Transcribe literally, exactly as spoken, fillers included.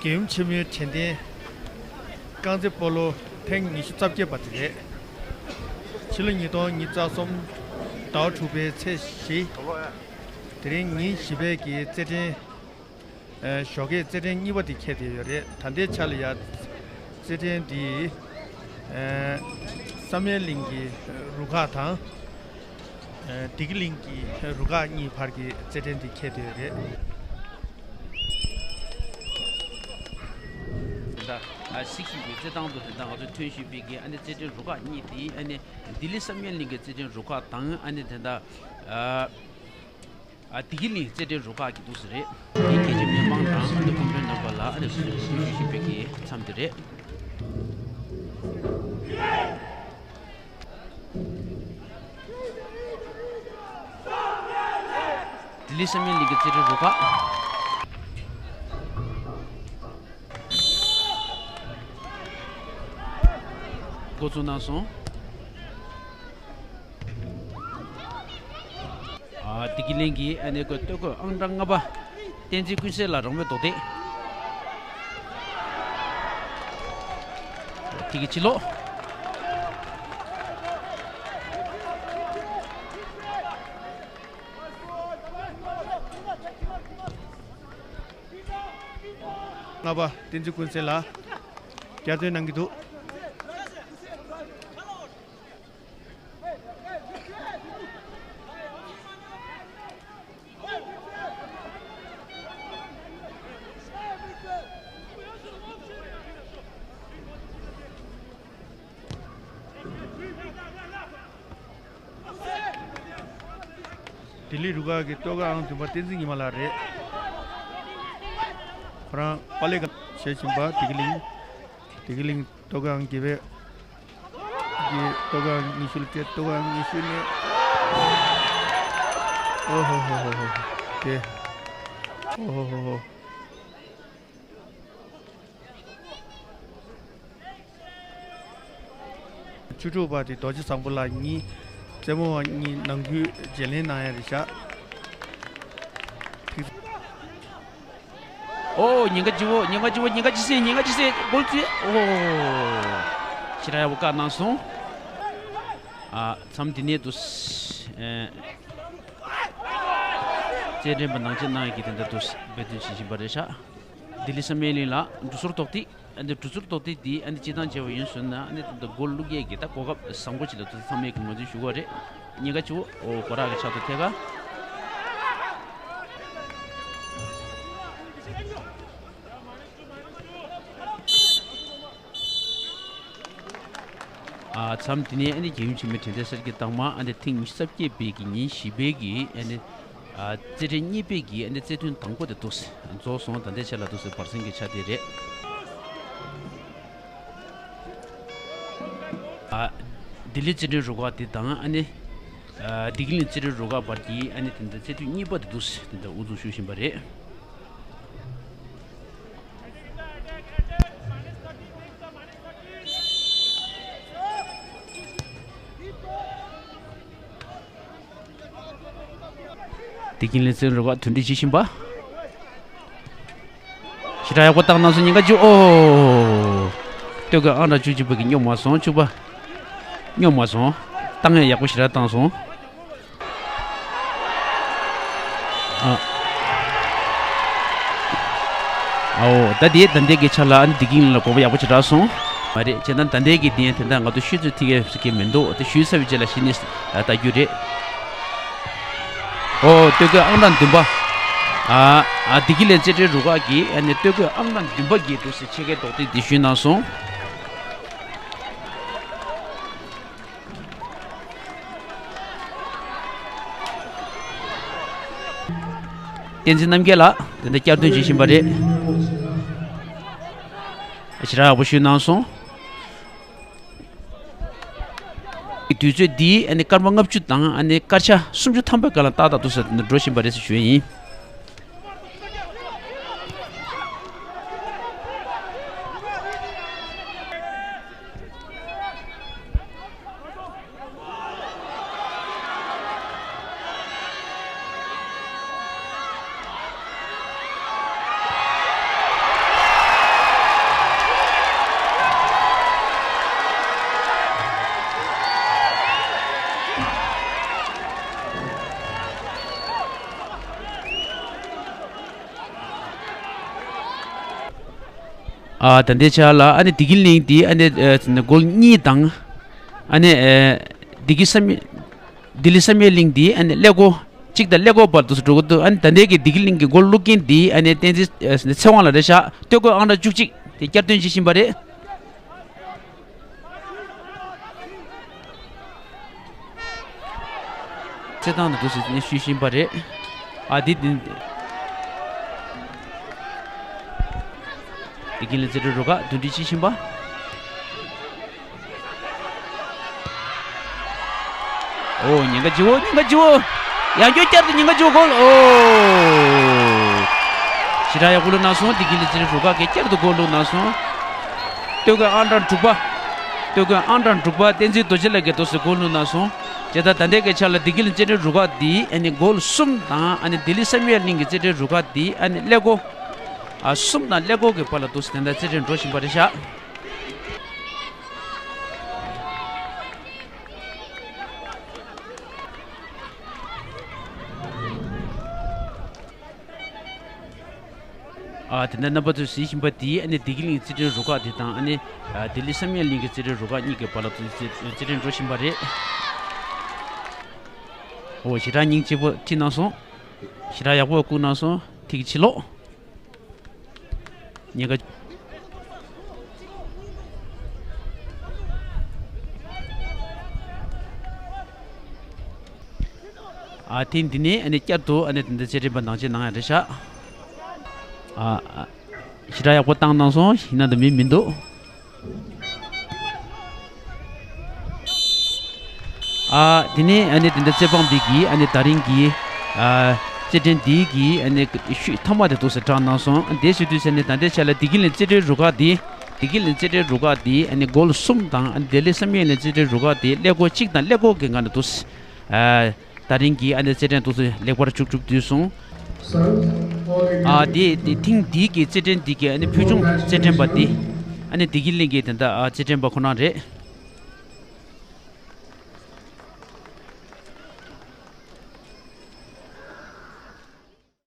རྒྱལ་ཡུམ་ཆེན་མོའི་དྲན་རྟེན་རྐང་རྩེད་སྤོ་ལོ་ཐེངས་ཉི་ཤུ་རྩ་བརྒྱད་པ་དེ་རེད། ཕྱི་ལོ་ཉིས་སྟོང་ཉི་ཤུ་རྩ་གསུམ་ཟླ་བ་དྲུག་པའི་ཚེས་བཞི། དེ་རིང་ཉིན་བཞི་པའི་གི་རྩེད་འགྲན། ཨ། ཞོགས་ཀས་རྩེད་འགྲན་གཉིས་པ་དེ་འཁེལ་བསྡད་ཡོད་རེད། ད་ལྟའི་ཆ་ལ་ཡ་རྩེད་འགྲན་འདི། ཨ། བསམ་ཡས་གླིང་གི་རུ་ཁག་དང་། ཨ། བདེ་སྐྱིད་གླིང་གི་རུ་ཁག་གཉིས་བར་གྱི་རྩེད་འགྲན་འདི་འཁེལ་བསྡད་ཡོད་རེད། དེ་འདྲ། ཨ། གཟིགས་བཞིན་པའི་རྩེད་ཐང་དུ་དེ་འདྲ་ང་ཚོས་ཐོན་བཞིན་པའི་གི་ཨ་ནི་རྩེད་འགྲན་རུ་ཁག་གཉིས་དེ་ཨ་ནི་ལྡི་ལི་བསམ་ཡས་གླིང་གི་རྩེད་འགྲན་རུ་ཁག་དང་ཨ་ནི་དེ་འདྲ། ཨ། ཨ། བདེ་སྐྱིད་གླིང་རྩེད་འགྲན་རུ་ཁག་གི་འདུག་སེ་རེད། དེ་རྒྱལ་སྤྱིའི་མི་མང་དང་ཨ་ནི་སྐུ་མགྲོན་རྣམ་པ་ལ་ཨ་ནི་གསོལ་ཞུ་ཞུ་བཞིན་པའི་གི་མཚམས་དེ་རེད། ལྡི་ལི་བསམ་ཡས་གླིང་གི་རྩེད་འགྲན་རུ་ཁག་འགོ་འཛུགས་གནང་སོང་། ཨ། བདེ་སྐྱིད་གླིང་གི་ཨ་ནི་སྟོད་གོས་ཨང་གྲངས་ལྔ་པ་བསྟན་འཛིན་ཀུན་གསལ་ལགས་རང་མོས་རྡོག་རྡེག་དེ་གི་ཕྱི་ལོགས། ལྔ་པ་བསྟན་འཛིན་ཀུན་གསལ་ལགས་བསྐྱར་ཟློས་གནང་གི་འདུག། ལྡི་ལི་རུ་ཁག་གི་སྟོད་གོས་ཨང་བདུན་པ་བསྟན་འཛིན་ཉི་མ་ལགས་རེད། ཁོ་རང་པཱ་ལི་ཀ་བྱེད་བཞིན་པ། བདེ་སྐྱིད་གླིང་། བདེ་སྐྱིད་གླིང་སྟོད་གོས་ཨང་བརྒྱད་པའི་གི་སྟོད་གོས་ཨང་ཉི་ཤུ་ལ་སྤྲད། སྟོད་གོས་ཨང་ཉི་ཤུ་ནས། ཨོ་ཧོ་ཧོ་ཧོ་ཧོ། དེ། ཨོ་ཧོ་ཧོ་ཧོ། བཅུ་དྲུག་པ་དེ་རྡོ་རྗེ་བཟང་པོ་ལགས་གཉིས། རྩེད་མོ་བ་གཉིས་ནང་ཁུལ་བརྗེ་ལེན་གནང་ཡ་རེད་ཤག། ཨོ། ཉེན་ཁ་ལྕི་བོ། ཉེན་ཁ་ལྕི་བོ། ཉེན་ཁ་ལྕི་སེ། ཉེན་ཁ་ལྕི་སེ། གོལ་ཚུད། ཨོ། ཞེ་དྲག་ཡག་པོ་བཀག་གནང་སོང་། ཨ། མཚམས་འདི་ནས་དུ། ཨེ། རྩེད་འགྲན་པ་ནང་ཆེན་ནང་གི་དེ་འདྲ་དུ་འབད་བརྩོན་བྱེད་བཞིན་པ་རེད་ཤག། ལྡི་ལི་བསམ་ཡས་གླིང་ལ་འགྲོ་སོང་རྡོག་རྡེག། ཨ་ནི་འགྲོ་སོང་རྡོག་རྡེག་འདི་ཨ་ནི་སྤྱིར་བཏང་བྱས་པ་ཡིན་ཟེར་ན་ཨ་ནི་ད་ལྟ་གོལ་བླུག་ཡས་ཀྱི་ད་གོ་སྐབས་བཟང་པོ་ཅིག་ལ་དུ་ཚང་མས་ཀྱི་ངོས་འཛིན་ཞུ་དགོས་རེད། ཉེན་ཁ་ཆེ་བོ། ཨོ། སྐོར་ར་གི་ཕྱག་ཏུ་ཐད་ཀ། ཨ། མཚམས་འདི་ནས་ཨ་ནི་རྒྱལ་ཡུམ་ཆེན་མོའི་དྲན་རྟེན་གསར་བརྗེ་དང་མ་ཨ་ནི་ཐེངས་ཉི་ཤུ་རྩ་བརྒྱད་པའི་གི་ཉིན་བཞི་པའི་གི་ཨ་ནི། ཨ། རྩེད་འགྲན་གཉིས་པའི་གི་ཨ་ནི་རྩེད་ཐུང་དང་པོ་དེ་འདུག་སེ་རྫོགས་སོང་། ད་ལྟའི་ཆ་ལ་འདུག་སེ་བར་གསེང་གི་ཆ་དེ་རེད། ཨ། ལྡི་ལི་རྩེད་འགྲན་རུ་ཁག་དེ་དང་ཨ་ནི། ཨ། བདེ་སྐྱིད་གླིང་རྩེད་འགྲན་རུ་ཁག་བར་གྱི་ཨ་ནི་དེ་འདྲ་རྩེད་ཐུང་གཉིས་པ་དེ་འདུག་སེ་དེ་འདྲ་དབུ་འཛུགས་ཞུ་བཞིན་པ་རེད། བདེ་སྐྱིད་གླིང་རྩེད་འགྲན་རུ་ཁག་གདན་འདྲེན་བྱེད་བཞིན་པ། ཞེ་དྲག་ཡག་པོ་བཏང་གནང་སོང་། ཉེན་ཁ་ཆེ། ཨོ། སྟོད་གོས་ཨང་གྲངས་བཅུ་གཅིག་པ་གིས་སྙོབ་མ་སོང་། བཅུ་པ་སྙོབ་མ་སོང་། བཏང་ཡག་ཡག་པོ་ཞེ་དྲག་བཏང་སོང་། ཨ། ཨའོ། ད་དེ་ད་ལྟའི་གི་ཆ་ལ་ཨ་ནི་བདེ་སྐྱིད་གླིང་ལ་གོ་བ་ཡག་པོ་ཅིག་རག་སོང་། མ་རེད། བྱས་ན་ད་ལྟའི་གི་དེ་ཡང་དེ་འདྲ་ང་ཚོ་ཤོད་ཚོད་ཐིག་གི་ཟེར་གི་མི་འདུག། དེ་ཞུས་ཚར་བའི་རྗེས་ལ་གཞི་ནས་ལྟ་རྒྱུ་རེད། ཨོ། སྟོད་གོས་ཨང་གྲངས་བདུན་པ། ཨ། ཨ། བདེ་སྐྱིད་གླིང་རྩེད་འགྲན་རུ་ཁག་གིས་ཨ་ནི་སྟོད་གོས་ཨང་གྲངས་བདུན་པ་གི་འདུག་སེ་ཕྱེད་ཀའི་རྡོག་རྡེག་འདི་གཞུས་གནང་སོང་། བསྟན་འཛིན་རྣམ་རྒྱལ་ལགས་དེ་འདྲ་བསྐྱར་ཟློས་བྱེད་བཞིན་པ་རེད། ཞེ་དྲག་ཡག་པོ་ཞུས་གནང་སོང་། དུས་ཚོད་འདིའི་ཨ་ནི་སྐར་མ་ལྔ་བཅུ་དང་ཨ་ནི་སྐར་ཆ་སུམ་ཅུ་ཐམ་པའི་སྒང་ལ་ཏག་ཏག་འདུག་ཟེར་འགྲོ་བཞིན་པ་རེད་ཟེར་ཞུ་ཡ་ཡིན། ཨ་ད་ལྟའི་ཆ་ལ་ཨ་ནི་བདེ་སྐྱིད་གླིང་འདི་ཨ་ནི་ཨ་ནི་གོལ་གཉིས་དང་། ཨ་ནི་ཨ་བདེ་སྐྱིད་བསམ་ཡས། ལྡི་ལི་བསམ་ཡས་གླིང་འདི་ཨ་ནི་ཀླད་ཀོར་གཅིག་དང་ཀླད་ཀོར་བར་དུ་འགྲོ་གི་འདུག་ཨ་ནི་ད་ལྟའི་གི་བདེ་སྐྱིད་གླིང་གི་གོལ་བླུག་མཁན་འདི་ཨ་ནི་བསྟན་འཛིན་ཨ་ཚེ་དབང་ལགས་རེད་ཤག་སྟོད་གོས་ཨང་གྲངས་བཅུ་གཅིག་དེ་བསྐྱར་ཐོན་བྱེད་བཞིན་པ་རེད། རྩེད་ཐང་དུ་འདུག་ཟེར་ནས་ཞུས་བཞིན་པ་རེད། ཨ་འདི་འདི། བདེ་སྐྱིད་གླིང་རྩེད་འགྲན་རུ་ཁག་འདུམ་འགྲིག་བྱེད་བཞིན་པ། ཨོ་ཉེན་ཁ་ལྗིད་པོ། ཉེན་ཁ་ལྗིད་པོ། ཡང་བསྐྱར་བསྐྱར་དུ་ཉེན་ཁ་ལྗིད་པོ་གོལ། ཨོ། ཞེ་དྲག་ཡག་པོ་བླུགས་གནང་སོང་། བདེ་སྐྱིད་གླིང་རྩེད་འགྲན་རུ་ཁག་གིས་བསྐྱར་དུ་གོལ་བླུགས་གནང་སོང་། སྟོད་གོས་ཨང་གྲངས་དྲུག་པ། སྟོད་གོས་ཨང་གྲངས་དྲུག་པ་བསྟན་འཛིན་རྡོ་རྗེ་ལགས་ཀྱིས་འདུག་སེ་གོལ་བླུགས་གནང་སོང་། བྱས་ཙང་ད་ལྟའི་གི་ཆ་ལ་བདེ་སྐྱིད་གླིང་རྩེད་འགྲན་རུ་ཁག་འདི་ཨ་ནི་གོལ་གསུམ་དང་ཨ་ནི་ལྡི་ལི་བསམ་ཡས་གླིང་གི་རྩེད་འགྲན་རུ་ཁག་འདི་ཨ་ནི་ཀླད་ཀོར། ཨ་གསུམ་དང་ཀླད་ཀོར་གྱི་བར་ལ་འདུག་སེ་དེ་འདྲ་རྩེད་འགྲན་འགྲོ་བཞིན་པ་རེད་ཤག་ཨ་དེ་འདྲ་རྣམ་པ་ཚོས་གཟིགས་བཞིན་པ་འདི་ཨ་ནི་བདེ་སྐྱིད་གླིང་རྩེད་འགྲན་རུ་ཁག་དེ་དང་ཨ་ནི་ཨ་ལྡི་ལི་བསམ་ཡས་གླིང་གི་རྩེད་འགྲན་རུ་ཁག་གཉིས་ཀྱི་བར་ལ་རྩེད་རྩེད་འགྲན་འགྲོ་བཞིན་པ་རེད། ཨོ་ཞེ་དྲག་སྙིང་རྗེ་པོ་ཁྲིད་གནང་སོང་། ཞེ་དྲག་ཡག་པོ་བཀུག་གནང་སོང་། ཐིག་ཕྱི་ལོགས། ཉེན་ཁ། ཨ་ཐེངས་འདི་ནས་ཨ་ནི་བསྐྱར་དུ་ཨ་ནི་དེ་འདྲ་རྩེད་འགྲན་པ་ནང་ཆེན་ནང་ཡང་རེད་ཤག་ཨ་ཨ་ཞེ་དྲག་ཡག་པོ་བཏང་གནང་སོང་། ཡིན་ན་འདི་མི་མི་འདུག་ཨ་དེ་ནས་ཨ་ནི་དེ་འདྲ་རྩེད་འབངས་འདི་གིས་ཨ་ནི་ད་རིང་གི་ཨ་རྩེད་འགྲན་འདི་གི་ཨ་ནི་ཤུལ་མཐའ་མ་དེ་འདུག་སེ་དྲངས་གནང་སོང་། དེ་བྱེད་དུས་ཟེར་ནས་ད་ལྟའི་ཆ་ལ་བདེ་སྐྱིད་གླིང་རྩེད་འགྲན་རུ་ཁག་འདི། བདེ་སྐྱིད་གླིང་རྩེད་འགྲན་རུ་ཁག་འདི་ཨ་ནི་གོལ་གསུམ་དང་ཨ་ནི་ལྡི་ལི་བསམ་ཡས་གླིང་རྩེད་འགྲན་རུ་ཁག་འདི་ཀླད་ཀོར་གཅིག་དང་ཀླད་ཀོར་གྱི་ངང་ནས་འདུག་སེ། ཨ་ད་རིང་གི་ཨ་ནི་རྩེད་འགྲན་འདུག་སེ་ལེགས་པར་མཇུག་གྲུབ་བསྡད་སོང་། ཨ་དེ་དེ་ཐེངས་འདིའི་གི་རྩེད་འགྲན་འདི་གི་ཨ་ནི་ཕུལ་བྱུང་རྩེད་འགྲན་པ་འདི་ཨ་ནི་བདེ་སྐྱིད་གླིང་གི་དེ་འདྲ་ཨ་རྩེད་འགྲན་པ་ཁོ་རང་རེད།